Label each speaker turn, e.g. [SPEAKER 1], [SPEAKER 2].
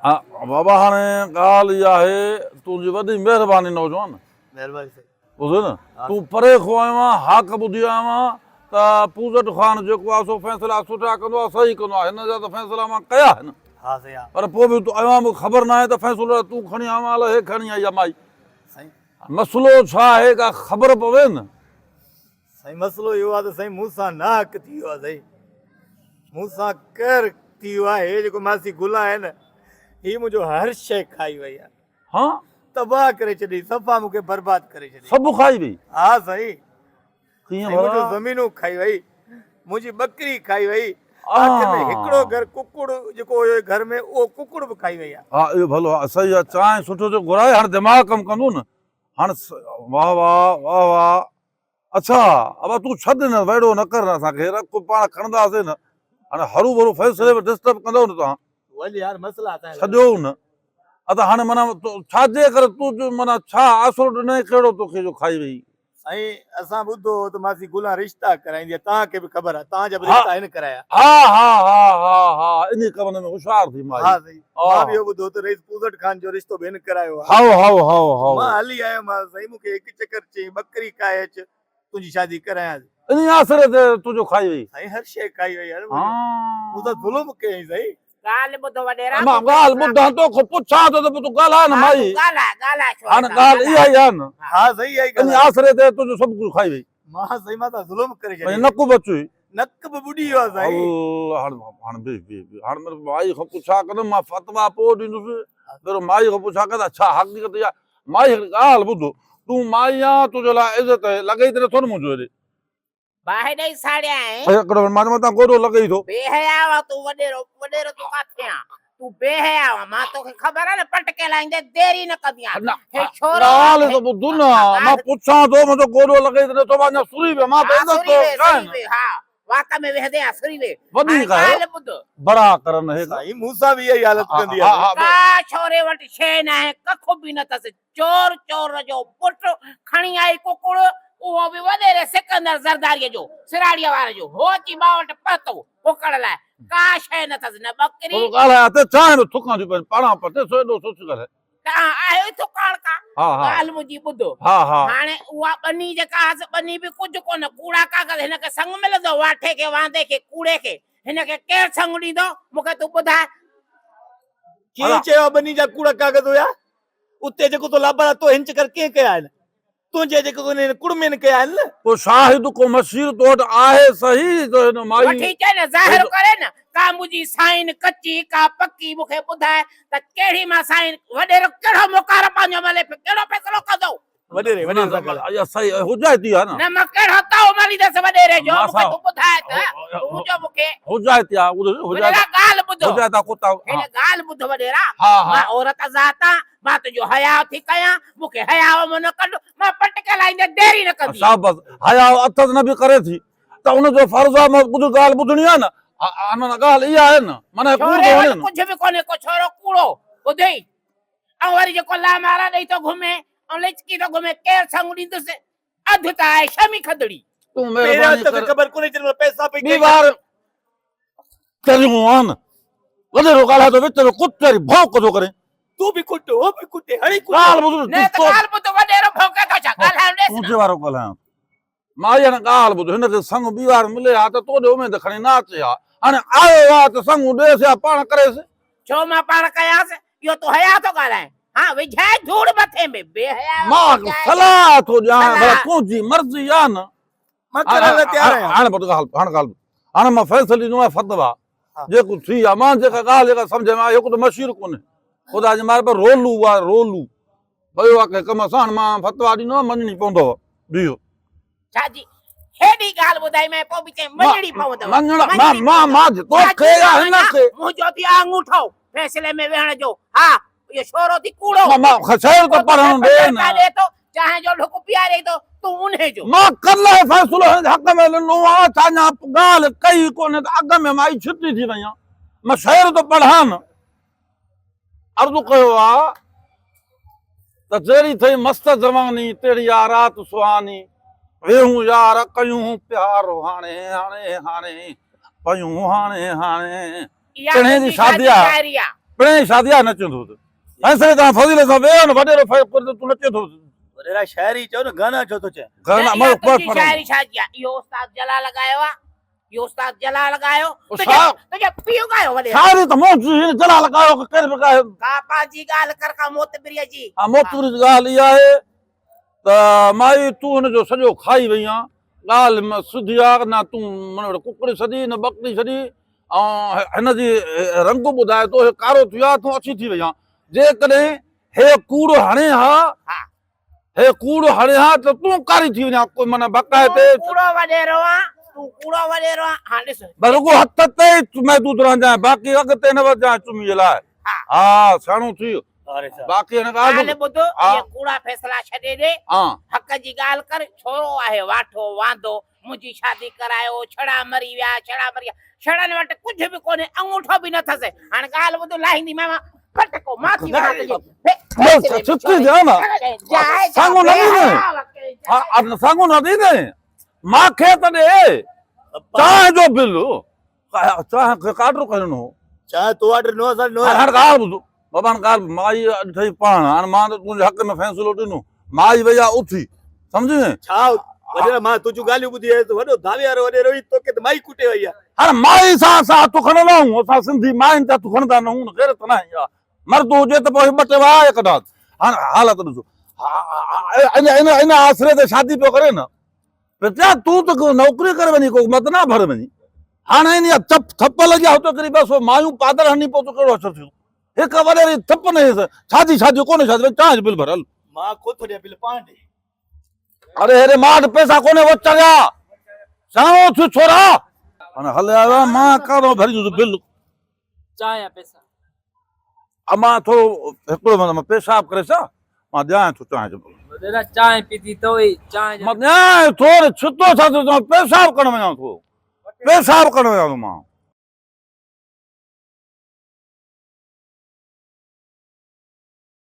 [SPEAKER 1] ها بابا هاڻي ڳالهه اها آهي تنهنجي وڏي مهرباني نوجوان.
[SPEAKER 2] مهرباني سائين.
[SPEAKER 1] ٻڌو نه تون پري کان آيو آهين هاڪ ٻڌي آيو آهين ته پوزٽ خان جيڪو آهي سو فيصلا سٺا ڪندو آهي صحيح ڪندو آهي هن جا ته فيصلا مان ڪيا آهن.
[SPEAKER 2] ها سائين ها.
[SPEAKER 1] پر پوء به تون آيو آهين مون کي خبر ناهي ته فيصلو تون کڻي آيو آهين الائي هي کڻي آئي آهي مائي.
[SPEAKER 2] سائين.
[SPEAKER 1] مسئلو ڇا آهي ڪا خبر پوي نه.
[SPEAKER 2] سائين مسئلو اهو آهي ته سائين مون سان ناحق ٿي ويو آهي سائين مون سان قهر ٿي ويو آهي هي جيڪو ماسي گل آهي نه هي منهنجو هر شيء کائي وئي آهي
[SPEAKER 1] ها
[SPEAKER 2] تباهه ڪري ڇڏي صفا مون کي برباد ڪري ڇڏي
[SPEAKER 1] سڀ کائي وئي
[SPEAKER 2] ها سائين
[SPEAKER 1] ڪيئن
[SPEAKER 2] منهنجو زمينون کائي وئي منهنجي ٻڪري کائي وئي آخر ۾ هڪڙو گهر ڪڪڙ جيڪو هيو گهر ۾ اهو ڪڪڙ به کائي وئي آهي
[SPEAKER 1] ها اهو ڀلو ها صحيح آهي چانهه سٺو ٿيو گهرائي هاڻي دماغ ڪم ڪندو نه هاڻ واه واه واه واه اڇا ابا تون ڇڏ نه ويڙهو نه ڪر نه اسان کي رک پاڻ کڻنداسين نه هاڻي هرو ڀرو فيصلي ۾ ڊسٽرب ڪندو نه توهان
[SPEAKER 2] ول يار مسئلا اسان
[SPEAKER 1] ڇڏيو نه ادا هاڻي معنيٰ ڇا جي ڪري تون معنيٰ ڇا آسرو ڏنئي ڪهڙو توکي جو کائي وئي.
[SPEAKER 2] سائين اسان ٻڌو هو ته ماسي گلان رشتا ڪرائيندي آهي توهان کي به خبر آهي توهان جا به رشتا هن ڪرايا.
[SPEAKER 1] ها ها ها ها ها انهي ڪمن ۾ هوشيار ٿي مائي.
[SPEAKER 2] ها سائين مان به اهو ٻڌو ته رئيس پوزٽ خان جو رشتو به هن ڪرايو آهي.
[SPEAKER 1] هائو هائو هائو هائو.
[SPEAKER 2] مان هلي آيم ها سائين مون کي هڪ چڪر چيائين ٻڪري ڪاهي اچ تنهنجي شادي ڪرايان ٿي.
[SPEAKER 1] انهي آسري تي تنهنجو کائي وئي.
[SPEAKER 2] سائين هر شيء کائي وئي يار منهنجو. مون سان ظلم ڪيائين سائين.
[SPEAKER 3] ڳالهه ٻڌ وڏيرا.
[SPEAKER 1] مان ڳالهه ٻڌان توکان پڇان ٿو ته پوء تون ڳالهاء نه مائي.
[SPEAKER 3] ڳالهاء ڳالهاء ڇو.
[SPEAKER 1] هاڻ ڳالهه اها ئي آهي نه.
[SPEAKER 2] ها سائين اها ئي ڳالهه
[SPEAKER 1] آهي. انهي آسري تي تنهنجو سڀ ڪجهه کائي وئي.
[SPEAKER 2] مان سائين مان سان ظلم ڪري ڇڏيائين.
[SPEAKER 1] نڪ به اچوئي.
[SPEAKER 2] نڪ به ٻڏي ويو آهي سائين.
[SPEAKER 1] الله هاڻ هاڻ بيهه بيهه بيهه هاڻ ميرو مائي کان پڇا ڪندم مان فتويٰ پوء ڏيندس پهريون مائي کان پڇا ڪندا ڇا حقيقت اها مائي هڪڙي ڳالهه ٻڌ تون مائي آن تنهنجي لاء عزت آهي لڳئي ته نٿو نه منهنجو هيڏي.
[SPEAKER 3] باهه ڏئي ساڙيائين.
[SPEAKER 1] هڪڙو منٽ مان متان گوڏو لڳئي ٿو.
[SPEAKER 3] بي حيا آ تون وڏيرو وڏيرو تون ڪاٿي آن تون بي حيا آ مان توکي خبر آ نه پٽڪي لائيندي دير ئي نه ڪندي آن هي ڇورو
[SPEAKER 1] ڳالهه ته ٻڌ نه مان پڇان ٿو منهنجو گوڏو لڳئي ته نٿو مان اڃا سري ويو مان ته عزت ٿو ڪيان
[SPEAKER 3] نه ها وات ۾ ويهندي آ سري وي
[SPEAKER 1] وڏي
[SPEAKER 3] ڳالهه ٻڌ
[SPEAKER 1] برا ڪرن هي
[SPEAKER 2] سائين مون سان به اها ئي حالت ڪندي آ
[SPEAKER 3] ڪا ڇوري وٽ شيء ناهي ڪک به نه اٿس چور چور جو پٽ کڻي آئي ڪڪڙ، اهو به وڏيري سڪندر زرداريء جو، سراڙيء واري جو. هو اچي مان وٽ پهتو ڪڪڙ لاء. ڪا شيء نه اٿس، نه ٻڪري.
[SPEAKER 1] ٿورو ڳالهايان ته چانهه به ٿڪان ٿي پئي، پاڻان پٽي سو ايڏو سوچ ڪري.
[SPEAKER 3] توهان آهيو ئي ٿڪاڻ ڪا.
[SPEAKER 1] ها ها.
[SPEAKER 3] ڳالهه منهنجي ٻڌ.
[SPEAKER 1] ها ها.
[SPEAKER 3] هاڻي اها ٻني جيڪا هئس، ٻني به ڪجهه ڪونه، ڪوڙا ڪاغذ هن کي سڱ ملندو، واٺي کي، واندي کي، ڪوڙي کي. هن کي ڪير سڱ ڏيندو، مون کي تون ٻڌاء.
[SPEAKER 2] ڪنهن چيو آهي ٻني جا ڪوڙا ڪاغذ هيا؟ اتي جيڪو تو لابارا تو هن چڪر ڪنهن ڪيا آهن؟ تنهنجي جيڪو تو هن ڪڙمين ڪيا آهن نه؟
[SPEAKER 1] ڪو شاهد ڪو مشير تو وٽ آهي صحيح ته هن مائي.
[SPEAKER 3] وٺي چئي نه ظاهر ڪري نه ڪا منهنجي سائين ڪچي ڪا پڪي مون کي ٻڌاء ته ڪهڙي مان سائين وڏيرو ڪهڙو موڪار پنهنجو ملي ڪهڙو فيصلو ڪندو.
[SPEAKER 2] وڏيري وڏيري سان ڳالهاء.
[SPEAKER 1] اها صحيح حجائتي آهي نه.
[SPEAKER 3] نه مان ڪهڙو تئو مليندس وڏيري جو مون کي تون ٻڌاء ته تون جو مون کي.
[SPEAKER 1] حجائتي آهي
[SPEAKER 3] وڏيرا ڳالهه ٻڌ.
[SPEAKER 1] حجائتا ڪتا.
[SPEAKER 3] هن ڳالهه ٻڌ وڏيرا مان عورت ذات آن مان تنهنجو حياء ٿي ڪيان مون کي حياء مان نه ڪڍ مان پٽڪي لائيندي دير ئي نه ڪندي.
[SPEAKER 1] شابس حياء اٿس نه به ڪري ٿي ته ان جو فرض آهي مان ڪجهه ڳالهه ٻڌڻي آهي نه معنيٰ ڳالهه اها آهي نه معنيٰ ڪوڙ ٿو
[SPEAKER 3] ڇوري
[SPEAKER 1] هڻي
[SPEAKER 3] وٽ
[SPEAKER 1] نه.
[SPEAKER 3] ڪجهه به ڪونهي ڪو ڇورو ڪوڙو ٻڌئي ۽ وري جيڪو لامارا ڏئي ٿو گهمي ۽ لچڪي ٿو گهمي ڪير سڱ ڏيندس اڌ ته آهي شمي کدڙي.
[SPEAKER 1] تون مهرباني ڪر
[SPEAKER 2] خبر ڪونهي جن مهل پئسا پئي
[SPEAKER 1] ٻي وار ڪريون آن وڏيرو ڳالهائي ٿو وچ ۾ ڪتي واري ڀونڪ ٿو ڪرين.
[SPEAKER 2] تون به ڪٽ هو به ڪٽي هڻي ڪٽ.
[SPEAKER 1] ڳالهه ٻڌ
[SPEAKER 3] نه ته ڳالهه ٻڌ وڏيرو ڀونڪي ٿو ڇا ڳالهائڻ ڏيس نه.
[SPEAKER 1] تنهنجي وارو ڳالهايان ٿو. مائي هاڻي ڳالهه ٻڌ هن کي سڱ ٻي وار ملي ها ته تو ڏي اميد کڻي نه اچي ها هاڻي آيو آ ته سڱ ڏيس يا پاڻ ڪريس.
[SPEAKER 3] ڇو مان پاڻ ڪيانس اهو تون حياء ٿو ڳالهائين ها وجهائي ڌوڙ مٿي ۾ بي حياء
[SPEAKER 1] مان صلاح ٿو ڏيان ڀلا تنهنجي مرضي آ نه.
[SPEAKER 2] مان ڪرڻ لاء تيار آهيان.
[SPEAKER 1] هاڻي ٻڌ ڳالهه هاڻي ڳالهه ٻڌ هاڻي مان فيصلو ڏنو آهي فتويٰ جيڪو ٿي آ مان جيڪا ڳالهه جيڪا سمجهه ۾ آئي هڪ ته مشير ڪونهي خدا جي مار پر رولو آ رولو ويو آ ڪنهن ڪم سان هاڻي مان فتويٰ ڏنو آ مڃڻي پوندو بيهو.
[SPEAKER 3] ڇا جي هيڏي ڳالهه ٻڌائي مين پوء به چئين مڃڻي پوندو.
[SPEAKER 1] مڃڻ مان مان مان توکي يا هن کي.
[SPEAKER 3] منهنجو ٿي آ انگوٺو فيصلي ۾ ويهڻ جو ها اهو شورو ٿي ڪوڙو.
[SPEAKER 1] مان مان شعر ته پڙهڻ ڏي نه.
[SPEAKER 3] ڏي ٿو چانهه جو ڍڪ پياري ٿو تون انهي جو.
[SPEAKER 1] مان ڪلهه فيصلو هن جي حق ۾ ڏنو آ ڇا اڃا ڳالهه ڪئي ڪونهي ته اڳ ۾ مائي ڇتي ٿي وئي آن. مان شعر ٿو پڙهان نه. عرض ڪيو آ ته جهڙي ٿئي مست جواني تهڙي آ رات سهاني ويهون يار ڪيون پيار هاڻي هاڻي هاڻي پيون هاڻي هاڻي
[SPEAKER 3] اها
[SPEAKER 1] پڻهين جي
[SPEAKER 3] تنهنجي
[SPEAKER 1] شادي آ
[SPEAKER 3] شاعري آ.
[SPEAKER 1] پرين شادي آ نچندو ته فيصلي تان فضيلت سان ويهه نه وڏيرو تون نچين ٿو.
[SPEAKER 2] وڏيرا شاعري چئو نه گانا ڇو ٿو چئين.
[SPEAKER 1] گانا
[SPEAKER 3] نه،
[SPEAKER 1] مڙ
[SPEAKER 3] اها
[SPEAKER 1] پر
[SPEAKER 3] تنهنجي شاعري ڇا جي آ؟ اهو استاد جلال ڳايو آ، اهو استاد جلال ڳايو، تنهنجي تنهنجي پيء ڳايو وڏيرا.
[SPEAKER 1] شاعري ته مون هن جلال ڳايو ڪي ڪير به ڳايو.
[SPEAKER 3] ڪا پنهنجي ڳالهه ڪر ڪا معتبريء جي.
[SPEAKER 1] ها معتبري جي ڳالهه اها آهي ته مائي تون هن جو سڄو کائي وئي آن، ڳالهه سڌي آ نه تون من وٽ ڪڪڙي ڇڏي نه ٻڪري ڇڏي ۽ هن جي رنگ ٻڌائي ٿو هي ڪارو ٿي ويو آ تون اڇي ٿي وئي آن، جيڪڏهن هي ڪوڙ هڻي ها هي ڪوڙ هڻي ها ته تون ڪاري ٿي وڃان ها معنيٰ باقاعدي.
[SPEAKER 3] تون ڪوڙو وڏيرو آن، تون ڪوڙو وڏيرو آن، هاڻ ڏس.
[SPEAKER 1] بس رڳو هٿ تي ئي محدود رهجانء باقي اڳتي نه وڌجانء چمي جي لاء. ها سياڻو ٿي ويو. باقي هن ڳالهه
[SPEAKER 3] ڳالهه ٻڌ، اهي ڪوڙا فيصلا ڇڏي ڏي، حق جي ڳالهه ڪر، ڇورو آهي واٺو واندو، منهنجي شادي ڪرايو، ڇڙا مري ويا، ڇڙا مري ويا، ڇڙن وٽ ڪجهه به ڪونهي، اڱوٺو به نه اٿس، هاڻ ڳالهه ٻڌ، لاهينديمانء ڦٽڪو، مان ٿي وڃان تنهنجي فيصلي ۾ ڇوري،
[SPEAKER 1] سانگو نه ڏيندين، سانگو نه ڏيندين، مان کي ته ڏي چانهه جو بل. چانهه کي آرڊر ڪرڻو هو.
[SPEAKER 2] چانهه تو آرڊر ڏنو اسان ڏنو.
[SPEAKER 1] هاڻ ڳالهه ٻڌ بابا هاڻ ڳالهه ٻڌ مائي اڄ ٺهي پاڻ هاڻ مان ته تنهنجي حق ۾ فيصلو ڏنو مائي وئي آ اٿي سمجهي وئين.
[SPEAKER 2] ڇا وڏيرا مان تنهنجون ڳالهيون ٻڌي آيس وڏو دعويارو وڏيرو هي توکي ته مائي ڪٽي وئي آ.
[SPEAKER 1] هاڻ مائي سان اسان هٿ کڻندا آهيون اسان سنڌي مائين تي هٿ کڻندا نه آهيون غيرت ناهي اها مرد هجي ته پوء ٻه ٽي واهه ڪڍان هاڻ حالت ڏسو ان ان ان آسري تي شادي پيو ڪري نه پتيا تون ته ڪو نوڪري ڪري وڃي ڪو مت نه ڀر وڃي هاڻي ان جا چپ ٿپ لڳيا هتو ڪري بس مايون پادر هڻي پوء تو ڪهڙو اثر ٿيو هڪ وڏيري ٿپ نه هيس شادي شادي ڪونه شادي چانهه جو بل ڀر هل
[SPEAKER 2] مان ڪو ٿو ڏيان بل پاڻ ڏي
[SPEAKER 1] اري هيري مان وٽ پئسا ڪونه و چريا ساڻو ٿيو ڇورا هاڻي هليا آيو مان ڪهڙو ڀريندس بل
[SPEAKER 4] چانهه يا پئسا
[SPEAKER 1] امان ٿورو هڪڙو مان پيشاب ڪري سا مان ڏيانء ٿو چانهه جو بل.
[SPEAKER 4] وڏيرا چانهه پيتي تو ئي چانهه جو.
[SPEAKER 1] مان ڏيانء ٿو ڇتو ڇا ٿو چوان پيشاب ڪرڻ وڃان ٿو پيشاب ڪرڻ وڃان ٿو مان.